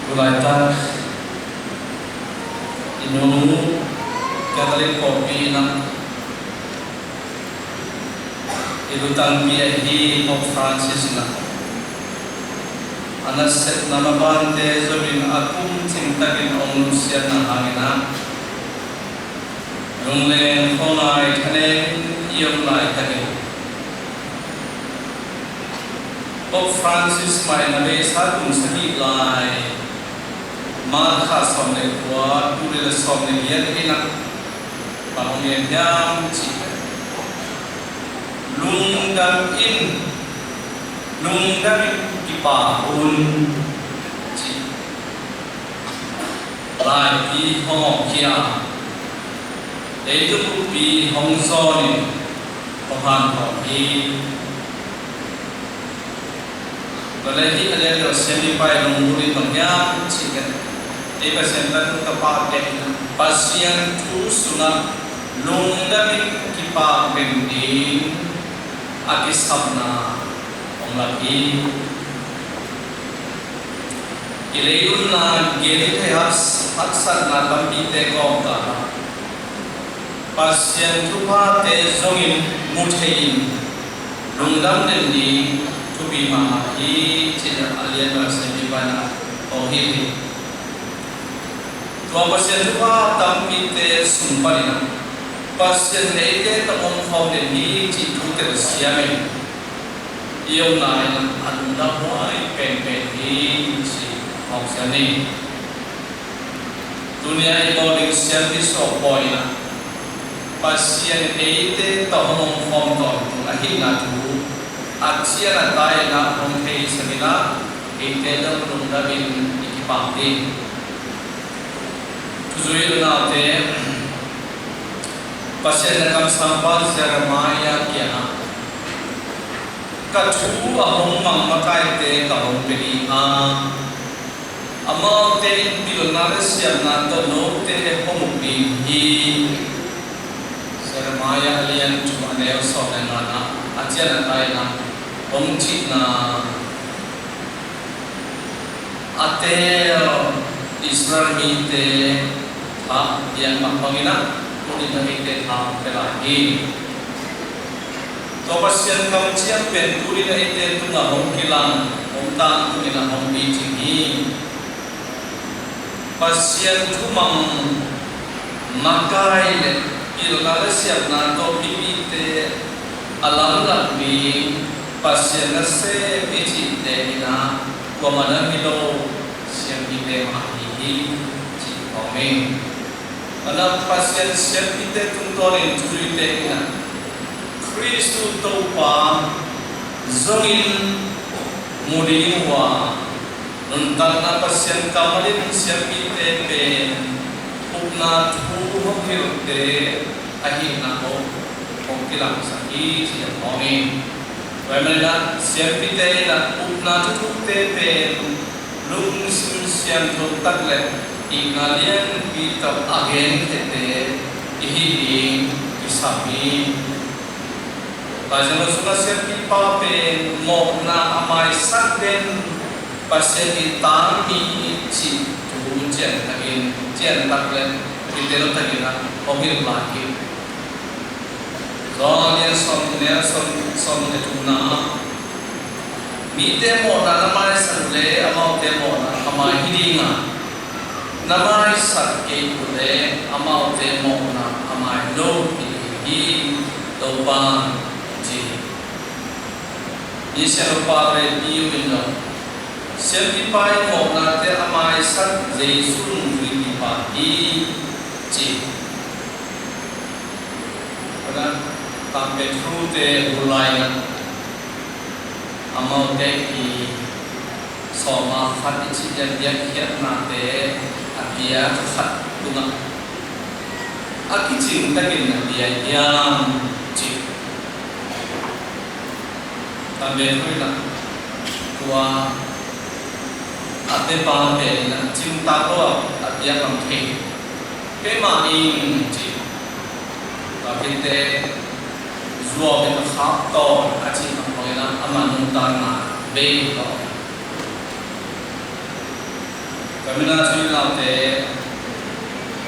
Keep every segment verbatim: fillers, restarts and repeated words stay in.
Laitak i nu Catholic pawlpi in ah i lutangpi ahi Pope Francis in ah a nasepna mabante zongin a kum cingtakin hong nusiatna hangin ah lungleng khuangai thanem i om laitakin Pope Francis mah in a beisa kum sagih lai March kha sawm le kua, tul nih le sawm le giat in ah bang hong gen hiam cih leh, lungdam in, lungdam in kipak un, cih laipi hong awk hi a, leitung buppi hong zawnin hong hanthawn hi. Tua leh hih a lian deuh Siampipa i lunggulh in bang hiam cih leh, ei Pasian tanu tapate in Pasian thu sungah lungdam in kipak den ding a kisapna hong lak hi. I leitungah gen thei hak-, haksatna tampite kawmkal ah Pasian thuphate zongin mu thei-in lungdam den ding thupi mahmah hi, ci-in a lian deuh Siampipa in hong hilh hi. Tua Pasian thupha tampite sung panin ah Pasian in eite tawh om khawm den hi cih thu telsiam in i omna in ah a lungdamhuai penpen hi, ci-in hong siam ni. Tuni-a i bawl ding Siampi suah pawi in ah Pasian in eite tawh hong om khawm tawntung ahihna thu a cian a tai in ah hong theisak in ah eite tawh lungdam in i kipak ding. Thuzui unaute, Pasian in a kamsangpa Jeremiah kiangah, "Ka thu a hong mang makaite ka hong pia ding a, amaute in pilna le siamna tawh note hong uk ding hi." Jeremiah a lian thum a neu sawm le nga-na a cian a tai in ah hong cihna a teel Israel mite tha piak mah bangin ah tuni-in ah eite tha hong pia lai hi. Tua Pasian kamciam pen tuni-in ah eite tungah hong kilang, hong tangtun in ah hong picing hi. Pasian thumang makai le pilna le siamna tawh mipite a lamlak ding Pasian nasem i cihte in ah kuamah dang hi lo siampite mah ahi hi, ci-in hong hi. Ahi zongin Pasian siampite tungtawnin thuzuite in ah Khristu Topa zongin mu ding uh a, nuntakna Pasian kammal in siampite pen upna thu hong hilhte ahihna hong, hong kilangsak hi, ci-in hong hi. Tua ahih manin ah siampite in ah upna thuthukte pen lungsim siangtho tak le itna lianpi tawh a genkhete i hih ding kisam hi. Laisiangtho sungah siampipa pen mawhna a maisak den Pasian i tangmi i cih thu ciantakin, ciantak le kiteltakin ah hong hilh lai hi. John a lian sawm, neu sawm, sawm le thumna ah, "Mite mawhna na maisak uh leh amaute mawhna a mai hi ding a, na maisak kei uh leh amaute mawhna a mai lo hi ding hi," Topa'n ci hi. Ni siangtho pa repi uh in lo, siampipa in mawhnate a maisak Jesu nungzuipipa hi, ci hi. Tua ahih manin ah Petrute uh lai-in ah amaute i sawm a khat i cih biakpiaknate a piak khat tungah a kicing takin na pia hiam, ci hi. Tua Petrute in ah tua a piapa pen in ah cingtak lo a, a piak lam thei. "Keimah ing," ci. Tua khit teh zuau in a khak tawn a cih bang bangin ah ama nuntakna bei tawn. Kamina tui laute,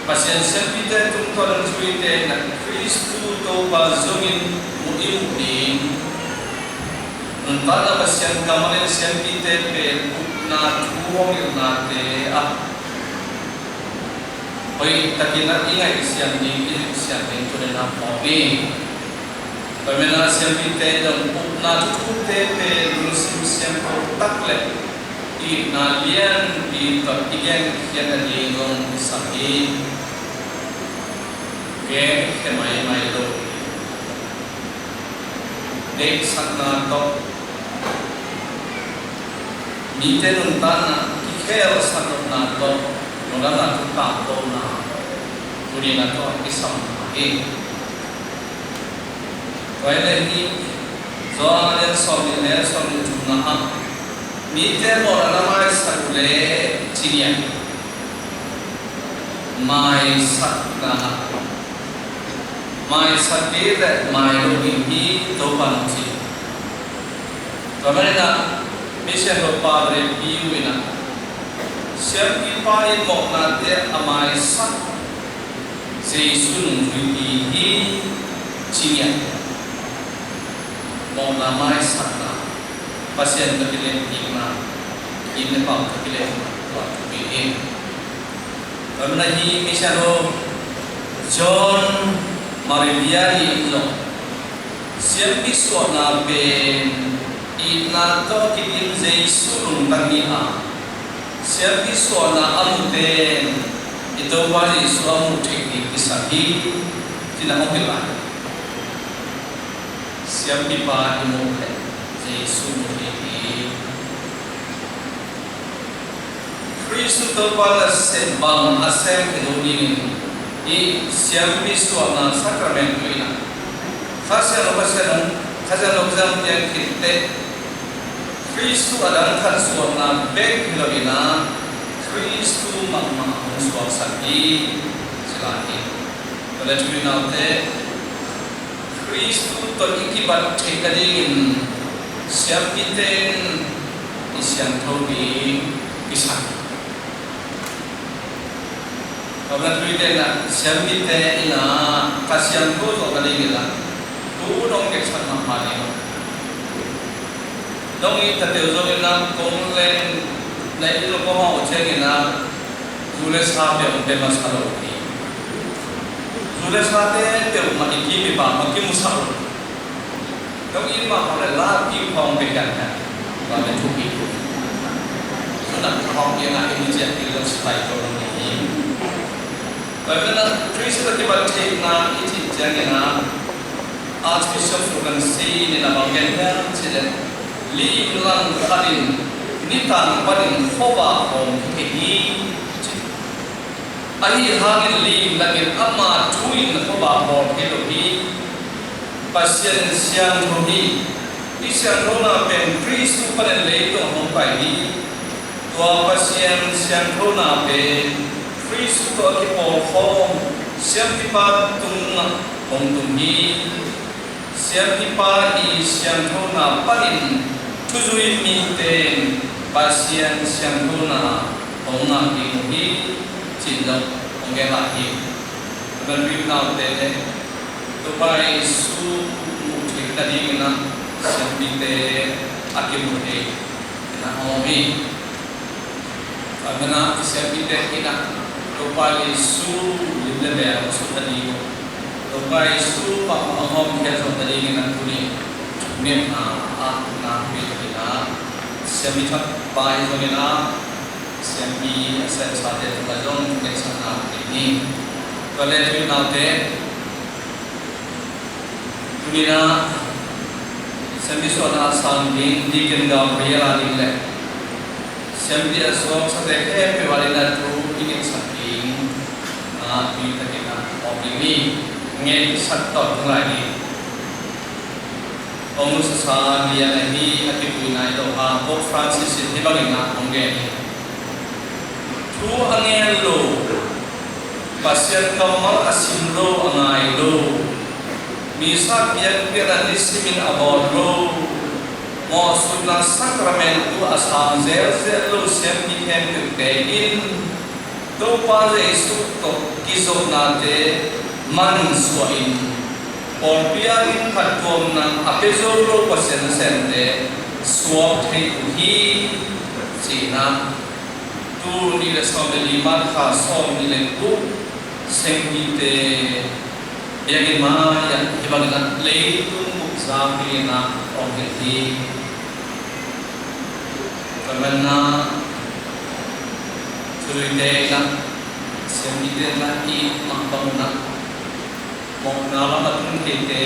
Pasian siampite tungtawn in tui te na Khristu Topa zongin mu i mu ding. Nuntakna Pasian kammal in siampite pen upna thu hong hilhnate ah hoih takin a i ngaihsiam ding, i hilhsiam ding tuni na phawk ni. Kamina siampite dong upna thute pen lungsim siangtho tak le itna lianpi tawh i genkhiat nading zong kisam hi. Genkhia maimai lo hi. Deihsakna tawh, mite nuntakna kikhelsak nopna tawh, lungdamna tawh, tangkona tuni na tawh kisam hi. Tua hi leh hih Johan a lian sawmnih le sawmnih thumna ah, mite mawhna na maisak uh leh ci ni a, maisakna, maisak kei leh mai lo ding hi Topa'n ci. Tua manin ah Misiangtho Padre Pio in ah, siampipa in mawhnate a maisak Jesu nungzuipi hi ci ni a, mawhna maisakna, Pasian tawh kilem kikna, inn le pau tawh kilem, tua thupi hi. Tua manin ah hih Misiangtho John Mari Vianney in zong, siampi suahna pen itna tawh kidim Jesu lungtang hi a, siampi suahna a mute'n i Topa Jesu a muh theih ding kisam hi, ci-in a hong hilh lai. Siampipa i muh leh Jesu mu thei hi. Khristu Topa nasep bang a sem khia zo dingin hih siampi suahna sacrament tawh in ah, Kha Siangtho, Kha Siangtho, Kha Siangtho kiang piang khit teh Khristu a dang khat suahna bek hi lo in ah, Khristu mahmah hong suaksak hi, ci lai hi. Tua leh tuni naute, Khristu tawh i kibat theih nadingin siampite in i siangtho ding kisam. Tua leh tuite in ah siampite in ah ka siangtho zawh nadingin ah thu dong keksak mahmah ding. Dong i tateu zong in ah kong leng na i lo kong hong ciangin ah zu le sa peuh hong pia masa lo hi. Zu le sate peuhmah i kim i pam mah kimusak lo. Dong i mah hong le la kim hong pia hian hian. Tua le thupi. Zu nak hong pia ngah i ni ciat i lo sipai to lo ni hi. Tua hi na Khristu kibat theihna i cih ciangin ah Archbishop Fulgencio in a bang gen hiam cih leh, lim lang khat in nitang panin khuavak hawm hi kei hi, ci. Ahi hangin lim lang in ama thu in khuavak hawm hi lo hi. Pasian in siangtho hi. I siangthona pen Khristu panin leitung hong pai hi. Tua Pasian siangthona pen Khristu tawh a kipawlkhawm siampipa tungah hong tung hi. Siampipa i siangthona panin thuzui mite in Pasian siangthona hong ngah ding uh hi, ci-in zong hong gen lai hi. Ka Mari naute le Topa Jesu muh theih nadingin ah siampite a kimu thei in ah hong om hi. Tua manin ah i siampite in ah Topa Jesu lim le mel a sut nading uh, Topa Jesu mah a hong hawmkhia zawh nadingin ah tuni ngetna ah nakpi takin ah siampi thakpa hi zongin ah siampi a semsate tungah zong thungetsak na nei ni. Tua leh tuni naute, tuni-in ah siampi suahna a sang ding Deacon Gabriel a ding le siampi a suaksate khempeuh a dingin ah thu i ngetsak ding nakpi takin ah hawm ding ni. Ngetsak tawh tung lai ni. Hong nusasa lian ahi a kipuina i lo a, Pope Francis in hih bangin ah hong gen hi. Thu a ngen lo, Pasian kammal a sim lo, a ngai lo, Missa biakpiakna nisimin a bawl lo, Mawhsutna sakrament uh a sang zelzel lo siampi khempeuhte in Topa Jesuh tawh kizopnate mansuahin pawlpi ading phattuamna a pia zo lo Pasian nasemte suak thei uh hi, ci-in ah tul nih le sawm le li March kha sawm nih le guk Siampite biakinn mai-ah hih bangin ah leitung bup zang dingin ah hong hilh hi. Tua manin ah thuzuite in ah Siampite in ah i it mah bangin ah mawhna lam a tung theite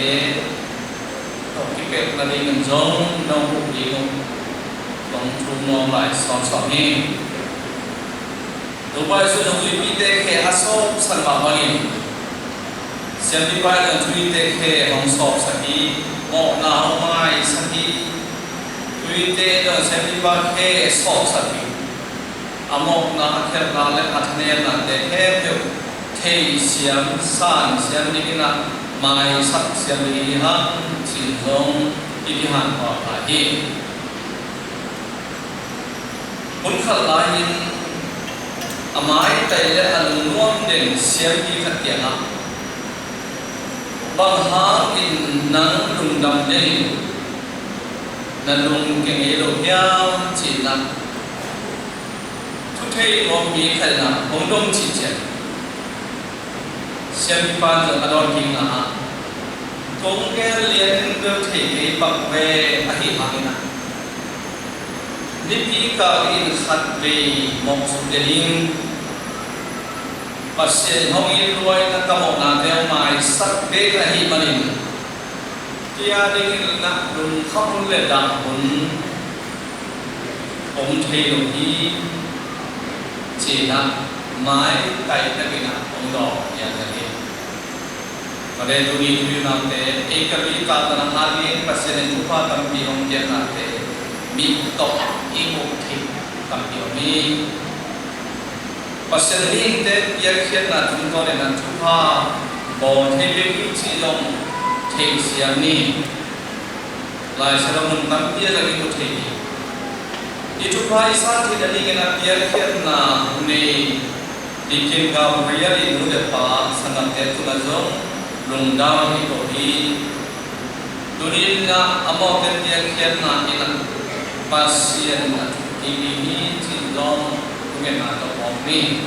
tawh kipelh nadingin zong nong huh ding uh kong thum nuam lai sawnsawn hi. Topa Jesuh in a thuzuipite khe a sawpsak mah bangin Siampipa in a thuzuite khe hong sawpsak hi. Mawhna hong maisak hi. Thuzuite in a Siampipa khe sawpsak hi. A mawhna, a khialhna le a thanemnate khempeuh theisiam sansiam dingin ah maisak siam ding hi hang, ci-in zong i kihanthawn lai hi. Hun khat lai-in a maitai le a lungnuam den siampi khat kiangah, "Bang hangin nang lungdam den in na lung kia ngei lo hiam?" ci-in ah thu thei nuam mi khat in ah hong dong cih ciang, siampipa in zong a dawn kikna ah, "Kong gel lian in bel thei kei pak ve, ahih hangin ah nipi kal in khat vei mawhsut den in, Pasian hong it lua-in ah ka mawhnate hong maisak den ahih manin, tua dingin ah lungkham hun le dah hun om thei lo hi," ci-in ah maitai takin ah hong dawng hi. Tua leh tuni thuhilhnate, ei Katolik tawh na hat in Pasian in thupha tampi hong piaknate mit tawh i muh theih tampi om hi. Pasian mihingte piakkhiatna tungtawn in ah thupha bawl thei bek hi cih zong theihsiam ni. Lai Siangtho mun tampi ah zong i mu thei hi. I thupha i san theih nadingin ah piakkhiatna hun nei, Deacon Gabriel in nu le pa, sanggamte tungah zong lungdam i ko hi. Tuni-in ah amaute piakkhiatna in ah Pasian a thuk kik ding hi cih zong thungetna tawh om ni.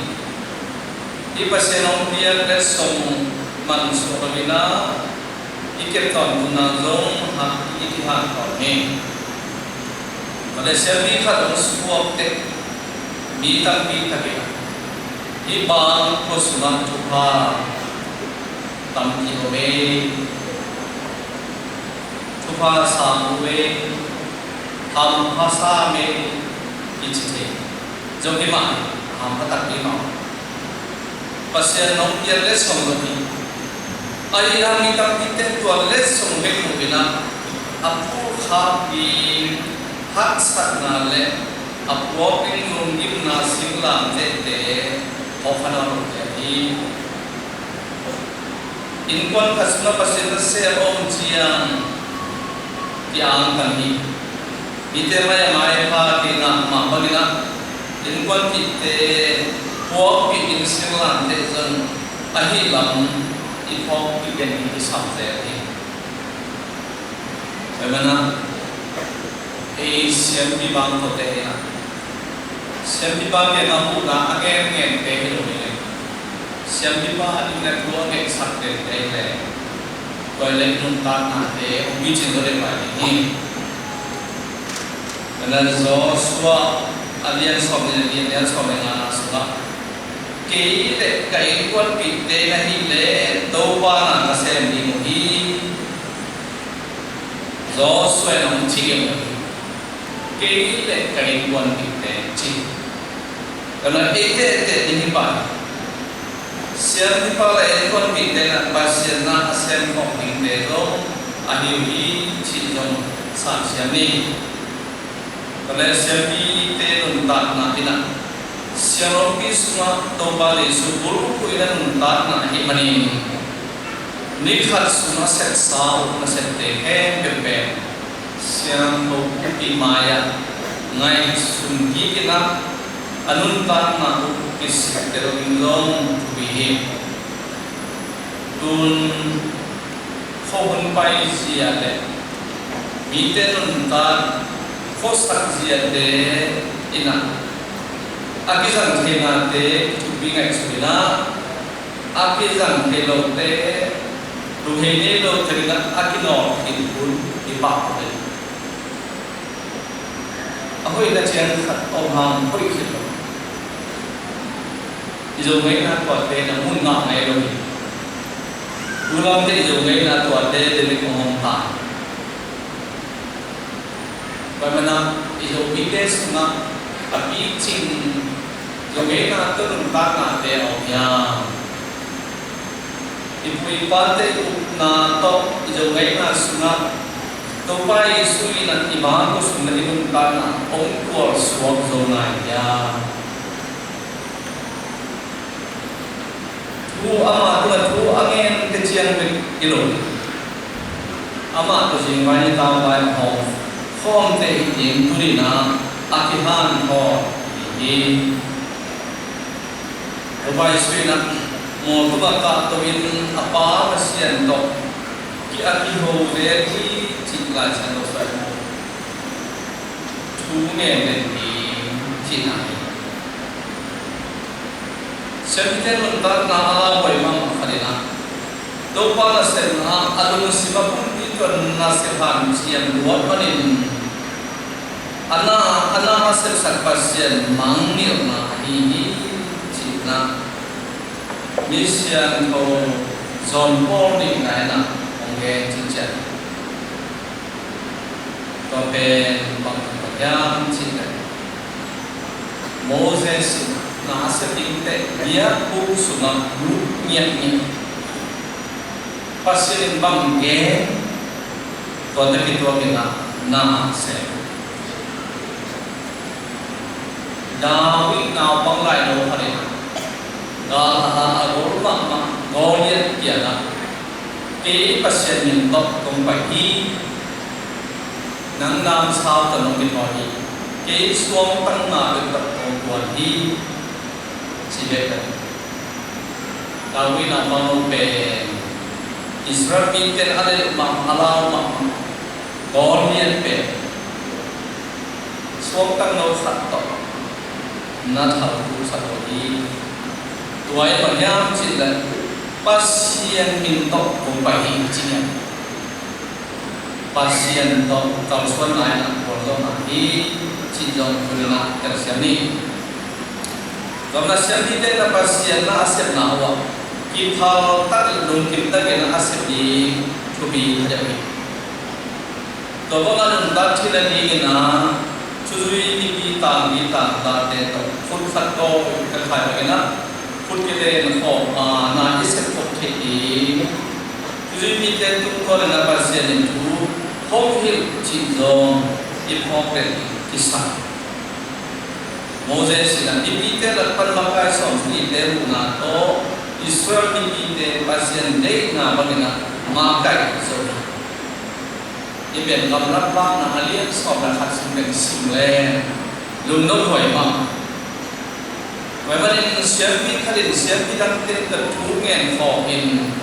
Hih Pasian hong piak letsong mansuah lo-in ah i kep tawntung nang zong hak i kihanthawn hi. Tua leh siampi khat hong suak teh mi tampi takin hih bang khua sungah thupha tampi om e, thupha sang uh e, hampha sam e, kici thei. Zong hih mah hampha takpi mah. Pasian hong piak letsong lo hi. Ahih hang mi tampi ten tua letsong bek mu-in ah a phulkhappi haksatna le a puak ding lunggimna singlamtehte hawh kha nawn lo hi. Innkuan khat sungah Pasian nasem a om ciang ki-angtang hi. Mite mai a maipha kei ngah mah bangin ah innkuanpihte puakpih ding singlamteh zong ahih lam i phawkpih den hi, i sam zel hi. Tua manin ah ei siampi bang tawh te hi a, siampipa kiangah muhna a ngen ngente hi lo hi leh, siampipa a ding le thu a ngetsak dente hi leh, tua hi leh nuntaknate hong picing zaw ding pai ding hi. Tua manin Joshua a lian sawm nih le li, a lian sawm le ngana sungah, "Kei le ka innkuanpihte na hih leh Topa na ka sem ding uh hi," Joshua in hong ci ngei uh hi. "Kei le ka innkuanpihte," ci. Tua manin ei tehteh ding hi pah hi. Siampipa le innkuanpihte in ah Pasian na a sem khawm dingte zong ahi uh hi cih zong sansiam ni. Tua leh siampite nuntakna in ah siangthopi sungah Topa Jesuh bulphuhna nuntakna ahih manin, ni khat sungah sepsa uh nasepte khempeuh pen Siangtho Pu Pi mai-ah ngaihsun kik in ah, a nuntakna uh kisik tel ding zong thupi hi. Tun khuahun paizia le mite nuntak khuasak ziate in ah a kizang theinate kithupi ngaihsun in ah, a kizang thei lote, lunghei nei lo tengin ah a kinawl khin hun i pah uh hi. A hoihna ciang khat om hang hoih khin lo. I Zo ngeina tuate na mun ngah ngei lo hi. Tulamte i Zo ngeina tuate demek om om ta. Tua manin ah i Zomite sungah a picing Zo ngeina tawh nuntaknate a om hiam? I pu i pate i upna tawh i Zo ngeina sungah Topa Jesu in ah i mangkua sung le i nuntakna hong tualsuak zo nai hiam? Thu amah tungah thu a gen te ciang bek hi lo. Amah tawh zingvai nitak vai a hawm khawmte i ding tuni-in ah a kihanthawn hi. Topa Jesu in ah mawtungah kahto in a Pa Pasian tawh ki a kiho zel hi cih Lai Siangtho sung thu ngen den ding cihna hi. Siampite nuntakna a lauhuai mahmah khat in ah Topa nasepna ah a lungsim a pumpi tawh nasep hanciam luat manin a na, a na a sepsak Pasian mangngilhna ahi hi cihna mi siangtho John Paul nihna in ah hong gen cincian. Tua pen bang tawh hiam cih leh Moses in na a sep dingte biakbuk sungah lut ngiatngiat. Pasian in bang gen, tua tawh kituak in ah na a sep. David naupang lailo khat in ah gal a gol mahmah Goliath kiangah, kei Pasian min tawh kong pai hi. Nang namsau tawh nong kithawi hi. Kei suangtang na bek tawh kong kuan hi, ci bek a. David naupang lo pen Israel mite a lelh mahmah, a lau mahmah Goliath pen suangtang lo khat tawh na thalthu sa lo hi. Tua in bang hiam cih leh Pasian min tawh kong pai hi ci hi. Pasian tawh kalsuanna in ah gualzawhna hi cih zong tuni-in ah telsiam ni. Tua manin siampite in ah Pasian na a sepna uh ah kiphaltak lungkim takin a sep ding thupi hadeuh hi. Tua bangin nuntak thei nadingin ah thuzui mipi tangpi tangtate tawh khut khat tawh ka khai bangin ah khut kilen khawm a na i sep khop theih ding. Thuzui mite tungtawnin ah Pasian in thu hong hilh cih zong i phawk leh kisam. Moses in ah mipite lak pan makai sawmnite huhna tawh Israel mipite Pasian deihna bangin ah makaih zo hi. I Bible gamlak vakna a lian sawm le khat sung pen sim leng lungdam huai mah. Tua ahih manin siampi khat in siampi dangte tawh thu ngen khawm in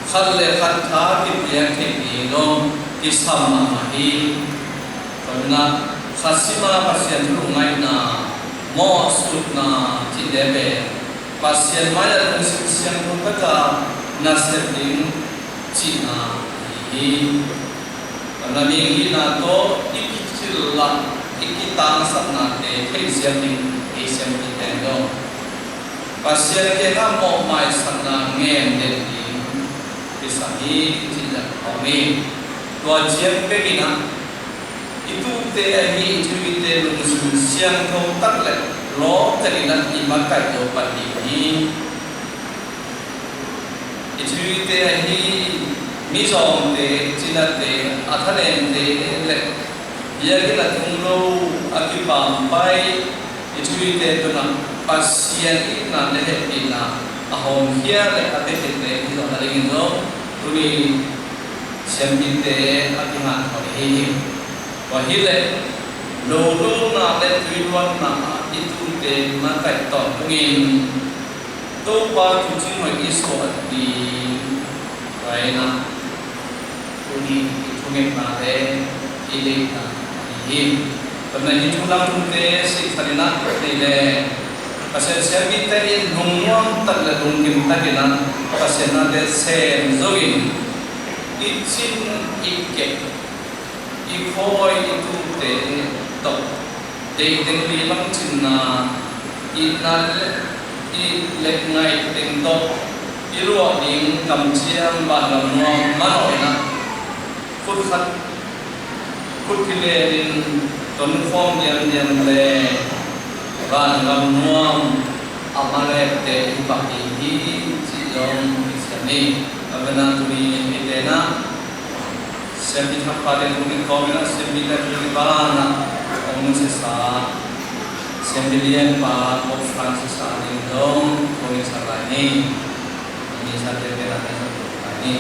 khat le khat tha kipiak theih ding zong kisam mahmah hi. Tua ahih manin ah khat sim a Pasian thu lungngaihna, mawhsutna cihte pen Pasian mai-ah lungsim siangtho taka nasep ding cihna ahi hi. Tua manin ah mihingna tawh i kicil lah i kitangsaknate theihsiam ding, theihsiam ding, theihsiam ding teng dong Pasian kiangah mawhmaisakna ngen den ding kisam hi cih zong om hi. Tua ciang bek in ah i tuute ahi i thuite lungsim siangtho tak le lawm takin ah i makaih zo pan ding hi. I thuite ahi mizawngte, cinate, a thanente le biakinn a tung lo, a kipampai i thuite tungah Pasian itna le hehpihna a hawmkhia le a pia khit le hi zawh nadingin zong tuni siampite a kihanthawn ahi hi. Tua hileh lolona le tuiluanna ah i tute makaih tawntung in Topa thu cinghoih i suah ding tua in ah tuni i thungetnate i deihna ahi hi. Tua manin hih thu langthute sih khat in ah nei le Pasian siamite in lungnuam tak le lungkim takin ah Pasian nate sem zo in i cin i kep i khawi i tute tawh deih teng, lungdam cinna, itna le i leh ngaih teng tawh i luah ding kamciam vanlam nuam manawh in ah khut khat khut kilenin tonkhawm diamdiam le vanlam nuam a malekte i bang ding hi cih zong i siam hi. Tua manin ah tuni eite in ah siampi thakpate thu kikhawm in ah siampite thu kipan ah hong sisa siampi lianpa Pope Francis a ding zong thu kisan lai ni. Ni sa te te na te sa lai ni.